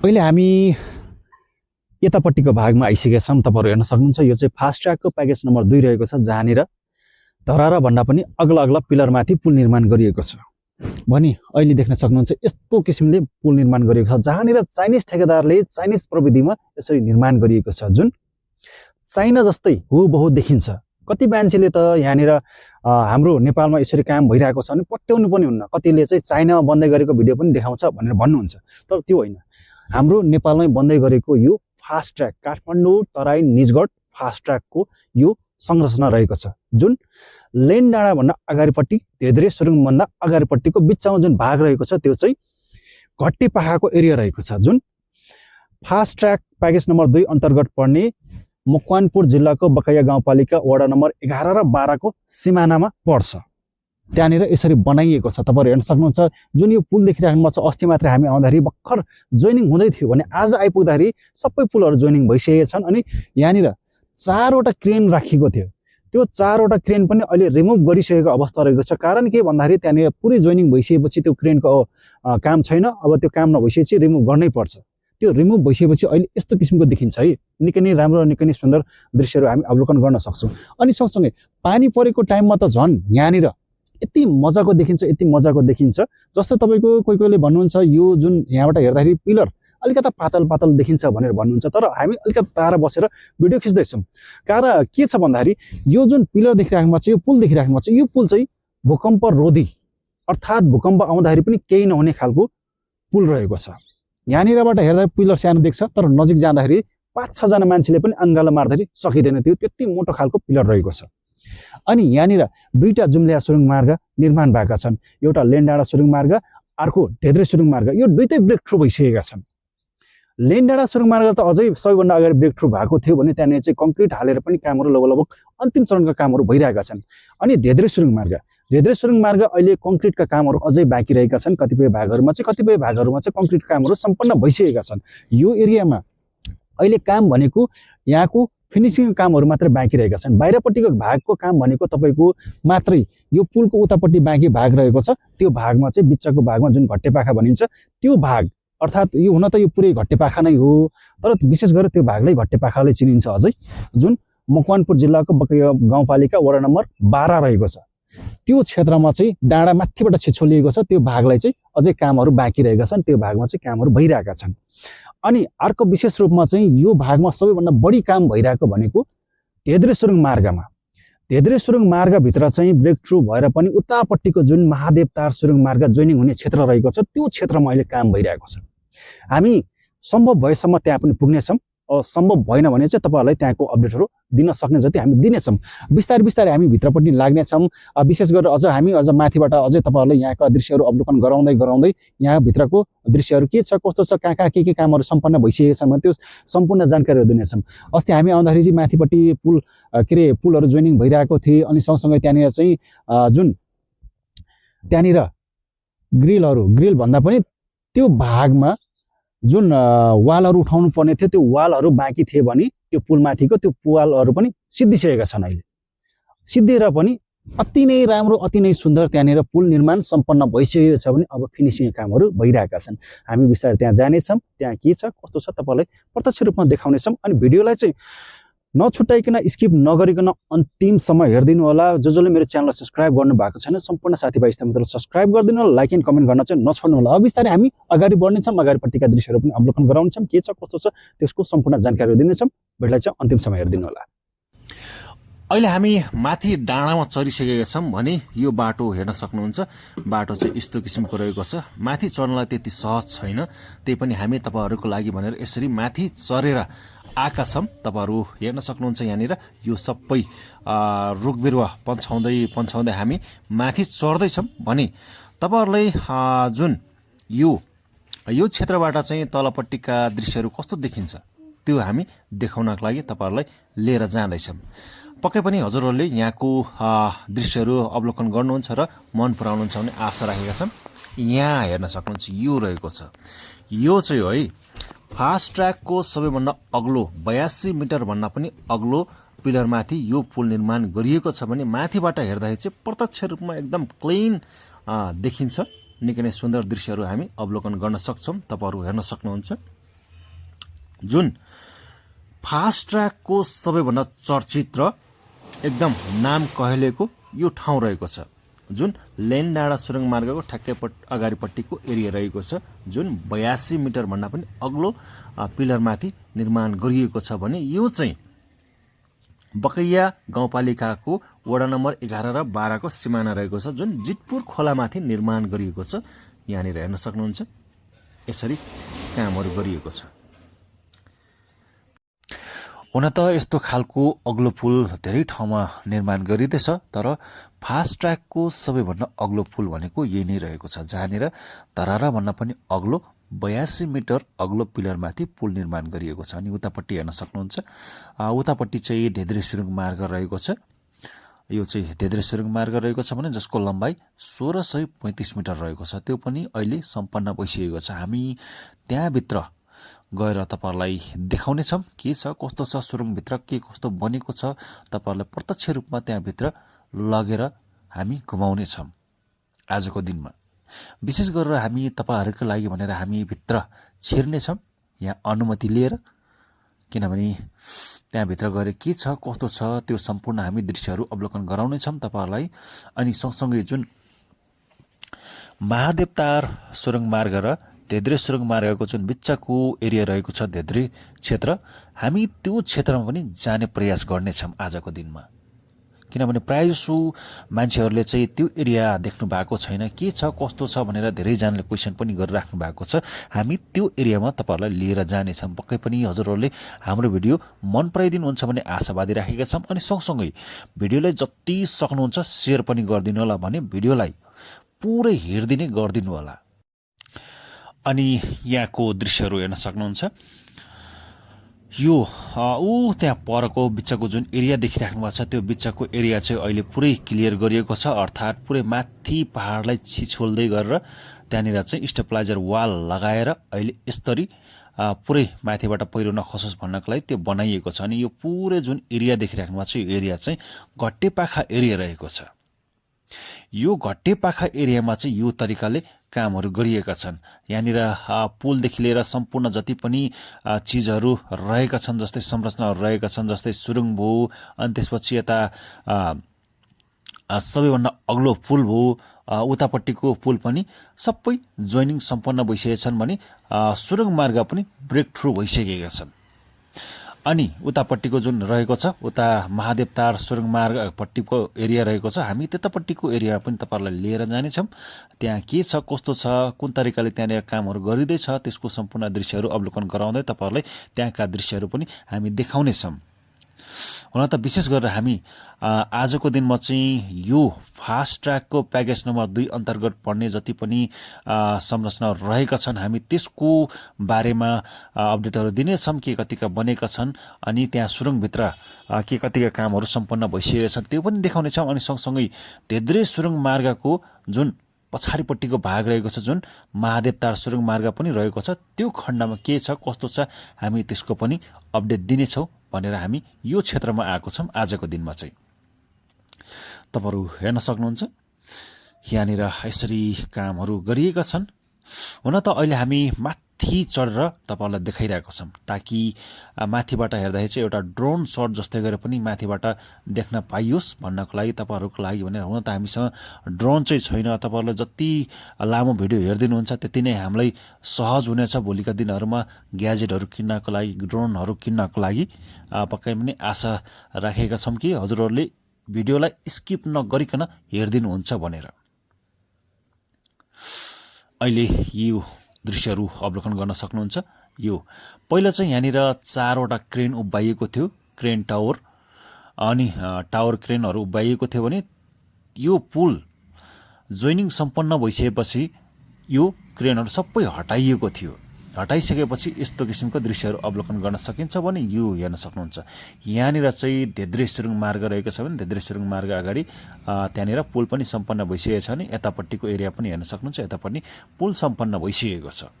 अहिले हामी यतापट्टिको भागमा आइसकेका छौँ। तपाईँहरू हेर्न सक्नुहुन्छ यो चाहिँ फास्ट ट्र्याकको प्याकेज नम्बर 2 रहेको छ, जहाँनिर धरारा भन्दा पनि अग्ला अग्ला पिलरमाथि पुल निर्माण गरिएको छ। भनी अहिले देख्न सक्नुहुन्छ यस्तो किसिमले पुल निर्माण गरिएको छ, जहाँनिर चाइनिज ठेकेदारले चाइनिज प्रविधिमा यसरी निर्माण गरिएको छ, जुन चाइना जस्तै हुबहु देखिन्छ। कति मान्छेले त यहाँनिर हाम्रो नेपालमा यसरी काम भइरहेको छ भने पत्याउनु पनि हुन्न, कतिले चाहिँ चाइनामा बन्दै गरेको भिडियो पनि देखाउँछ भनेर भन्नुहुन्छ। तर त्यो होइन, हाम्रो नेपालमै बन्दै गरेको यो fast track Kathmandu Terai Nijgadh fast ट्र्याकको यो संरचना रहेको छ, जुन लेन डाँडा भन्दा अगाडिपट्टि धेद्रे सुरुङभन्दा अगाडिपट्टिको बिचमा जुन भाग रहेको छ त्यो चाहिँ घट्टीपाखाको एरिया रहेको छ, जुन फास्ट ट्र्याक प्याकेज नम्बर 2 अन्तर्गत पर्ने मकवानपुर जिल्लाको बकैया गाउँपालिका वडा नम्बर 11 र 12 को सिमानामा पर्छ। त्यहाँनिर यसरी बनाइएको छ। तपाईहरु हेर्न सक्नुहुन्छ जुन यो पुल देखिराख्नु भएको छ। अस्ति मात्र हामी आउँदाखेरि भर्खर जोइनिङ हुँदै थियो भने आज आइपुग्दाखेरि सबै पुलहरु जोइनिङ भइसकेका छन् अनि यहाँनिर 4 वटा क्रेन राखिएको थियो। त्यो 4 वटा क्रेन पनि अहिले रिमुभ गरिसकेको अवस्था रहेको छ। कारण के भन्दाखेरि त्यहाँनिर पुरै जोइनिङ भइसकेपछि त्यो क्रेनको काम छैन। अब त्यो काम नभइसकेपछि रिमुभ गर्नै पर्छ। त्यो रिमुभ भइसकेपछि अहिले यस्तो किसिमको देखिन्छ है। निकै नै राम्रो निकै नै सुन्दर दृश्यहरू हामी अवलोकन गर्न सक्छौं। अनि सँगसँगै पानी परेको टाइममा त झन् यहाँनिर यति मजाको देखिन्छ, यति मजाको देखिन्छ। जस्तो तपाईको कोही कोहीले भन्नुहुन्छ यो जुन यहाँबाट हेर्दाखेरि पिलर अलिकता पातल पातल देखिन्छ भनेर भन्नुहुन्छ, तर हामी अलिकता टाढा बसेर भिडियो खिच्दै छौं। कारण के छ भन्दाखेरि यो जुन पिलर देखिराख्नुमा छ, यो पुल देखिराख्नुमा छ, यो पुल चाहिँ भूकम्प रोधी अर्थात भूकम्प आउँदाखेरि पनि केही नहुने खालको पुल रहेको छ। यहाँनिरबाट हेर्दा पिलर सानो देख्छ, तर नजिक जाँदाखेरि 5-6 जना मान्छेले पनि अंगालो मार्दै सकिदैन, त्यो त्यति मोटो खालको पिलर रहेको छ। अनि यहाँनिर दुईटा जुम्ल्या सुरुङ मार्ग निर्माण भएका छन्। एउटा लेनडाँडा सुरुङ मार्ग, अर्को धेद्रे सुरुङ मार्ग। यो दुईटै ब्रेक थ्रु भइसकेका छन्। लेनडाँडा सुरुङ मार्ग त अझै सबैभन्दा अगाडि ब्रेक थ्रु भएको थियो भने त्यहाँनिर चाहिँ कङ्क्रिट हालेर पनि कामहरू लगभग अन्तिम चरणका कामहरू भइरहेका छन्। अनि धेद्रे सुरुङ मार्ग अहिले कङ्क्रिटका कामहरू अझै बाँकी रहेका छन्। कतिपय भागहरूमा चाहिँ कङ्क्रिट कामहरू सम्पन्न भइसकेका छन्। यो एरियामा अहिले काम भनेको यहाँको फिनिशिङ कामहरू मात्र बाँकी रहेका छन्। बाहिरपट्टिको भागको काम भनेको तपाईको मात्रै यो पुलको उतापट्टि बाँकी भाग रहेको छ। त्यो भागमा चाहिँ बिचको भागमा जुन घट्टेपाखा भनिन्छ त्यो भाग, अर्थात यो हुन त यो पुरै घट्टेपाखा नै हो, तर विशेष गरेर त्यो भागलाई घट्टेपाखाले चिनिन्छ अझै, जुन मकवानपुर जिल्लाको बकैया गाउँपालिका वडा नम्बर 12 रहेको छ। त्यो क्षेत्रमा चाहिँ डाँडा माथिबाट छिछोलिएको छ। त्यो भागलाई चाहिँ अझै कामहरू बाँकी रहेका छन्। त्यो भागमा चाहिँ कामहरू भइरहेका छन्। अनि अर्को विशेष रूपमा चाहिँ यो भागमा सबैभन्दा बढी काम भइरहेको भनेको धेद्रे सुरुङ मार्गमा। धेद्रे सुरुङ मार्गभित्र चाहिँ ब्रेक थ्रु भएर पनि उतापट्टिको जुन महादेवतार सुरुङ मार्ग जोइनिङ हुने क्षेत्र रहेको छ त्यो क्षेत्रमा अहिले काम भइरहेको छ। हामी सम्भव भएसम्म त्यहाँ पनि पुग्नेछौँ। सम्भव भएन भने चाहिँ तपाईहरुलाई त्यहाँको अपडेटहरू दिन सक्ने जति हामी दिनेछौँ। बिस्तारै बिस्तारै हामी भित्रपट्टि लाग्नेछौँ। विशेष गरेर अझ माथिबाट अझै तपाईहरुलाई यहाँका दृश्यहरू अवलोकन गराउँदै यहाँ भित्रको दृश्यहरू के छ कस्तो छ कहाँ के कामहरू सम्पन्न भइसकेका छन् त्यो सम्पूर्ण जानकारीहरू दिनेछौँ। अस्ति हामी आउँदाखेरि चाहिँ माथिपट्टि पुलहरू जोइनिङ भइरहेको थियो। अनि सँगसँगै त्यहाँनिर चाहिँ त्यहाँनिर ग्रिल भन्दा पनि त्यो भागमा जुन वालहरू उठाउनु पर्ने थियो त्यो वालहरू बाँकी थिए भने त्यो पुलमाथिको त्यो वालहरू पनि सिद्धिसकेका छन्। अहिले सिद्धिएर पनि अति नै राम्रो अति नै सुन्दर त्यहाँनिर पुल निर्माण सम्पन्न भइसकेको छ भने अब फिनिसिङ कामहरू भइरहेका छन्। हामी बिस्तारै त्यहाँ जानेछौँ। त्यहाँ के छ कस्तो छ तपाईलाई प्रत्यक्ष रूपमा देखाउनेछौँ। अनि भिडियोलाई चाहिँ नछुटाइकन स्किप नगरिकन अन्तिमसम्म हेर्दिनु होला। जसले मेरो च्यानललाई सब्स्क्राइब गर्नु भएको छैन सम्पूर्ण साथीभाइ इष्टमित्रले सब्स्क्राइब गरिदिनु होला, लाइक एन्ड कमेन्ट गर्न चाहिँ नछोड्नु होला। अब बिस्तारै हामी अगाडि बढ्नेछौँ। अगाडिपट्टिका दृश्यहरू पनि अवलोकन गराउनेछौँ। के छ कस्तो छ त्यसको सम्पूर्ण जानकारी दिनेछौँ। भिडियोलाई चाहिँ अन्तिमसम्म हेर्दिनु होला। अहिले हामी माथि डाँडामा चढिसकेका छौँ भने यो बाटो हेर्न सक्नुहुन्छ। बाटो चाहिँ यस्तो किसिमको रहेको छ। माथि चढ्नलाई त्यति सहज छैन। त्यही पनि हामी तपाईहरुको लागि भनेर यसरी माथि चढेर आएका छौँ। तपाईहरु हेर्न सक्नुहुन्छ यहाँनिर यो सबै रुख बिरुवा पन्छाउँदै हामी माथि चढ्दैछौँ भने तपाईहरुलाई जुन यो क्षेत्रबाट चाहिँ तलपट्टिका दृश्यहरू कस्तो देखिन्छ त्यो हामी देखाउनका लागि तपाईहरुलाई लिएर जाँदैछौँ। पक्कै पनि हजुरहरूले यहाँको दृश्यहरू अवलोकन गर्नुहुन्छ र मन पराउनुहुन्छ भन्ने आशा राखेका छौँ। यहाँ हेर्न सक्नुहुन्छ यो रहेको छ। यो चाहिँ है फास्ट ट्र्याकको सबैभन्दा अग्लो 82 मिटर भन्दा पनि अग्लो पिलरमाथि यो पुल निर्माण गरिएको छ भने माथिबाट हेर्दाखेरि चाहिँ प्रत्यक्ष रूपमा एकदम क्लिन देखिन्छ। निकै नै सुन्दर दृश्यहरू हामी अवलोकन गर्न सक्छौँ। तपाईहरु हेर्न सक्नुहुन्छ। जुन फास्ट ट्र्याकको सबैभन्दा चर्चित र एकदम नाम कहलेको यो ठाउँ रहेको छ, जुन लेन डाँडा सुरुङ मार्गको ठ्याक्कै अगाडिपट्टिको एरिया रहेको छ, जुन 82 मिटर भन्दा पनि अग्लो पिलरमाथि निर्माण गरिएको छ भने यो चाहिँ बकैया गाउँपालिकाको वडा नम्बर 11 र 12 को सिमाना रहेको छ, जुन जितपुर खोलामाथि निर्माण गरिएको छ। यहाँनिर हेर्न सक्नुहुन्छ यसरी कामहरू गरिएको छ। हुन त यस्तो खालको अग्लो पुल धेरै ठाउँमा निर्माण गरिँदैछ, तर फास्ट ट्र्याकको सबैभन्दा अग्लो पुल भनेको यही नै रहेको छ, जहाँनिर धरारा भन्दा पनि अग्लो 82 मिटर अग्लो पिलरमाथि पुल निर्माण गरिएको छ। अनि उतापट्टि हेर्न सक्नुहुन्छ, उतापट्टि चाहिँ धेद्रे सुरुङ मार्ग रहेको छ। यो चाहिँ धेद्रे सुरुङ मार्ग रहेको छ भने जसको लम्बाइ 1635 मिटर रहेको छ, त्यो पनि अहिले सम्पन्न भइसकेको छ। हामी त्यहाँभित्र गएर तपाईहरुलाई देखाउने छौं के छ कस्तो छ, सुरुङभित्र के कस्तो बनेको छ, तपाईहरुलाई प्रत्यक्ष रूपमा त्यहाँभित्र लगेर हामी घुमाउने छौं। आजको दिनमा विशेष गरेर हामी तपाईहरुको लागि भनेर हामी भित्र छिर्ने छौं यहाँ अनुमति लिएर, किनभने त्यहाँभित्र गएर के छ कस्तो छ त्यो सम्पूर्ण हामी दृश्यहरू अवलोकन गराउने छौं तपाईहरुलाई। अनि सँगसँगै जुन महादेवतार सुरुङ मार्ग र धेद्रे सुरुङ मार्गको जुन बिचको एरिया रहेको छ धेद्रे क्षेत्र, हामी त्यो क्षेत्रमा पनि जाने प्रयास गर्नेछौं आजको दिनमा, किनभने प्रायजसो मान्छेहरूले चाहिँ त्यो एरिया देख्नु भएको छैन, के छ कस्तो छ भनेर धेरैजनाले क्वेसन पनि गरिराख्नु भएको छ। हामी त्यो एरियामा तपाईहरुलाई लिएर जानेछौं। पक्कै पनि हजुरहरूले हाम्रो भिडियो मन पराइदिनुहुन्छ भन्ने आशावादी राखेका छौं। अनि सँगसँगै भिडियोलाई जति सक्नुहुन्छ शेयर पनि गरिदिनु होला भने भिडियोलाई पुरै हेर्दिने गरिदिनु होला। अनि यहाँको दृश्यहरू हेर्न सक्नुहुन्छ, यो त्यहाँ परको बिचको जुन एरिया देखिराख्नु भएको छ त्यो बिचको एरिया चाहिँ अहिले पुरै क्लियर गरिएको छ, अर्थात् पुरै माथि पहाडलाई छिछोल्दै गरेर त्यहाँनिर चाहिँ स्टेबलाइजर वाल लगाएर अहिले यसरी पुरै माथिबाट पहिरो नखसोस् भन्नको लागि त्यो बनाइएको छ। अनि यो पुरै जुन एरिया देखिराख्नु भएको छ यो एरिया चाहिँ घट्टेपाखा एरिया रहेको छ। यो घट्टेपाखा एरियामा चाहिँ यो तरिकाले कामहरू गरिएका छन्। यहाँनिर पुलदेखि लिएर सम्पूर्ण जति पनि चिजहरू रहेका छन्, जस्तै संरचनाहरू रहेका छन्, जस्तै सुरुङ भयो, अनि त्यसपछि यता सबैभन्दा अग्लो पुल भयो, उतापट्टिको पुल पनि सबै जोइनिङ सम्पन्न भइसकेका छन् भने सुरुङ मार्ग पनि ब्रेक थ्रु भइसकेका छन्। अनि उतापट्टिको जुन रहेको छ उता महादेवतार सुरुङ मार्गपट्टिको एरिया रहेको छ, हामी त्यतापट्टिको एरिया पनि तपाईहरुलाई लिएर जानेछौं। त्यहाँ के छ कस्तो छ, कुन तरिकाले त्यहाँनिर कामहरू गरिँदैछ त्यसको सम्पूर्ण दृश्यहरू अवलोकन गराउँदै तपाईहरुलाई त्यहाँका दृश्यहरू पनि हामी देखाउने छौं। हुन त विशेष गरेर हामी आजको दिनमा चाहिँ यो फास्ट ट्र्याकको प्याकेज नम्बर 2 अन्तर्गत पर्ने जति पनि संरचना रहेका छन् हामी त्यसको बारेमा अपडेटहरू दिनेछौं, के कतिका बनेका छन् अनि त्यहाँ सुरुङभित्र के कतिका कामहरू सम्पन्न भइसकेका छन् त्यो पनि देखाउने छौं। अनि सँगसँगै धेद्रे सुरुङ मार्गको जुन पछाडिपट्टिको भाग रहेको छ जुन महादेवतार सुरुङ मार्ग पनि रहेको छ त्यो खण्डमा के छ कस्तो छ हामी त्यसको पनि अपडेट दिनेछौं भनेर हामी यो क्षेत्रमा आएको छौं। आजको दिनमा चाहिँ तपाईहरु हेर्न सक्नुहुन्छ यहाँनिर यसरी कामहरू गरिएका छन्। हुन त अहिले हामी माथि चढेर तपाईहरुलाई देखाइरहेको छौं ताकि माथिबाट हेर्दाखेरि चाहिँ एउटा ड्रोन शट जस्तै गरे पनि माथिबाट देख्न पाइयोस् भन्नको लागि तपाईहरुको लागि भनेर। हुन त हामीसँग ड्रोन चाहिँ छैन, तपाईहरुले जति लामो भिडियो हेर्दिनुहुन्छ त्यति नै हामीलाई सहज हुनेछ भोलिका दिनहरुमा ग्याजेटहरु किन्नको लागि, ड्रोनहरु किन्नको लागि। पक्कै पनि आशा राखेका छौं कि हजुरहरुले भिडियोलाई स्किप नगरिकन हेर्दिनुहुन्छ भनेर। अहिले यो दृश्यहरू अवलोकन गर्न सक्नुहुन्छ। यो पहिला चाहिँ यहाँनिर 4वटा क्रेन उभ्याइएको थियो, क्रेन टावर, अनि टावर क्रेनहरू उभ्याइएको थियो भने यो पुल जोइनिङ सम्पन्न भइसकेपछि यो क्रेनहरू सबै हटाइएको थियो। हटाइसकेपछि यस्तो किसिमको दृश्यहरू अवलोकन गर्न सकिन्छ भने यो हेर्न सक्नुहुन्छ। यहाँनिर चाहिँ धेद्रे सुरुङ मार्ग रहेको छ भने धेद्रे सुरुङ मार्ग अगाडि त्यहाँनिर पुल पनि सम्पन्न भइसकेको छ भने यतापट्टिको एरिया पनि हेर्न सक्नुहुन्छ, यता पनि पुल सम्पन्न भइसकेको छ।